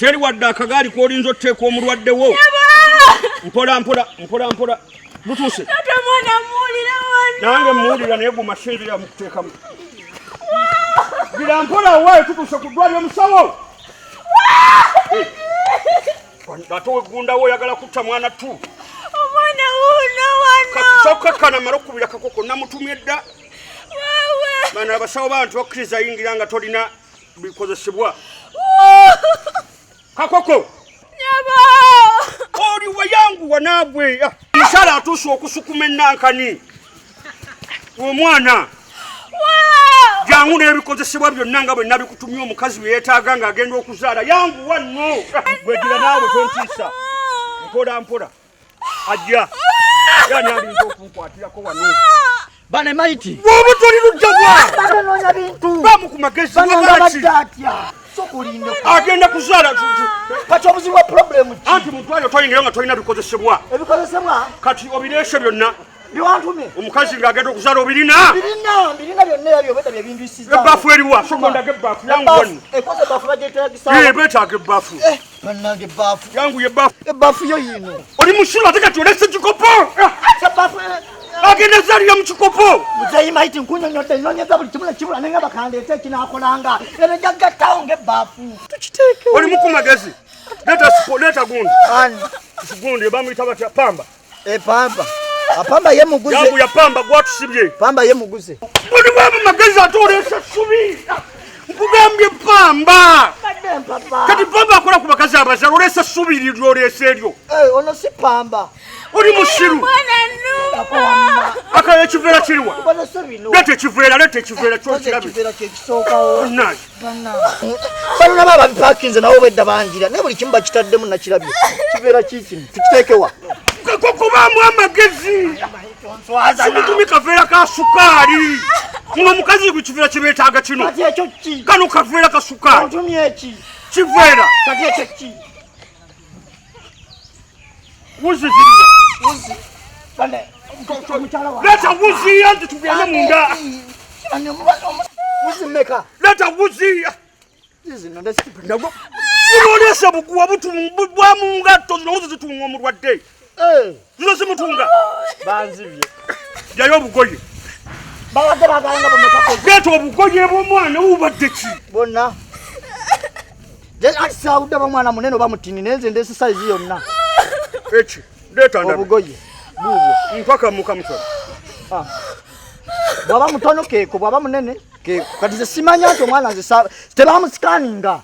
Teri wadde akagaali k'olinza otuteeka omulwadde wo. Mpola mpola mpola mpola. Lutuuse. Taata omwana muwulira wano. Nange muwulira naye guma sinzira mukuteekamu. Gira mpola owaayo tutuuse ku ddwaliro musawo. Ate wegundawo oyagala kutta mwana tu. Omwana wuuno wano. Sokkakkana mala okukubira kakoko namutumye dda. Bano abasawo bantu bakkiriza yingira nga tolina bikozesebwa. Kakoko. Nyabo. Oli wayanguwa naabwe. Omukyala atuuse okusukuma ennankani. Omwana. Jangu n'ebikozesebwa byonna nga bwe nabikutumye omukazi bye yeetaaga ng'agenda okuzaala. Yanguwa nno. Gwegira naawe tontiisa. Mpola mpola. Ajja. Yani alinza okunkwatirako wano. Bane maiti. Bw'oba toli ludda wa? Banoonya bintu. Bamu ku magezi wabaki? Atya? Sokulinda. Agenda kuzaala. Kati obuzibu bwa problem ki? Anti mu ddwaliro toyingira nga tolina bikozesebwa. Ebikozesebwa? Kati obireese byonna. Biwantumye. Omukazi ng'agenda okuzaala obirina? Birina, birina byonna ebyo obwedda bye bindwisiza. Ebbaafu eriwa? Sooka ondage ebbaafu yangu wano. Ekoze ebbaafu bagyetaagisa. Ee, beetaaga ebbaafu. Eh, bannange ebbaafu. Yangu ebbaafu. Ebbaafu yo yiino. Oli musiru ate kati olese kikopo. Ebbaafu agenda zalira mu kikopo. Muzeeyi Maiti nkunyonyodde nonyeza buli kimu nekibula naye nga bakandeeta ekinaakolanga eno jaggattawo ng'ebbaafu. Tukiteeke. Oli muku magezi. Leeta sipo, leeta gundi. Ani? Gundi bamuyita batya pamba. E pamba. Apamba ye muguze. Yangu ya pamba gwatusibye. Pamba ye muguze. Buli bwa magezi ate oleese ssubi. Nkugambye pamba. Kati pamba akola ku bakazi abazala oleese ssubi liryo oleese eryo. Eh, ono si pamba. Oli musiru. Akala ekiveera kiriwa? Leeta ekiveera, leeta ekiveera kyokirabe. Ekiveera kyekisookawo. Bano nabo ababipakinze nabo obwedda bangira naye buli kimu bakitaddemu nakirabye. Kiveera kiikino tukiteekewa. Kakokubaamu amagezi. Simutumi kaveera ka sukaali. Muno omukazi ku kiveera kye beetaaga kino. Kati ekyo ki? Kano kaveera ka sukaali. Ontumye eki? Kiveera. Kati ekyo ki? Wuzi ziriwa? Wuzi. Bane, omukyala wange. Leeta wuzi anti tugende munda. Wuzi mmeka? Leeta wuzi. Buno oleese buguwa bwa mu ngatto zino wuzi zitunga omulwadde. Zino zimutunga. Banzibye. Jayo obugoye. Babadde baagala nga bumeka? Leeta obugoye bw'omwana bubadde ki? Bonna. Ati saawudde oba mwana munene oba mutini naye nze ndeese sayizi yonna. Eki leeta ndabe. Obugoye buubwo. Mpaka muka mutono. Bw'aba mutono keeko, bw'aba munene keeko. Kati nze simanya nti omwana nze tebamusikaninga.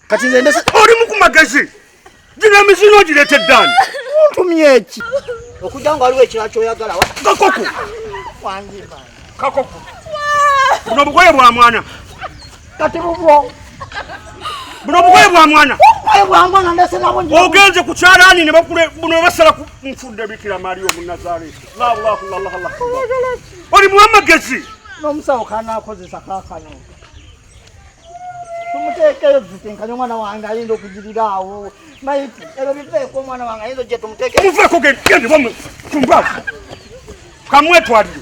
Kati nze ndese Oli mu ku magezi. Gino emizino ogireeta eddaani. Untumye eki? Okujja nga waliwo ekirala ky'oyagala. Kakoko. Wanjima. Kakoko. Buno obugoye bwa mwana. Kati bubwo. Buno obugoye bwa mwana. Obugoye bwa mwana ndese nabwo ngira. Ogenze ku kyalaani ne bakule buno basala ku nfudde Bikira Maria Omunnazaaleeti. La Allah Allah Allah. Oli muwa amagezi. N'omusawo kanaakozesa kaakano. Tumuteekeyo tutenkanye omwana wange ayinza okugirira awo. Maiti, ebyo biveeko omwana wange ayinza ojja tumuteeke. Muveeko gende bamwe tumbaavu. Kamwetwalire.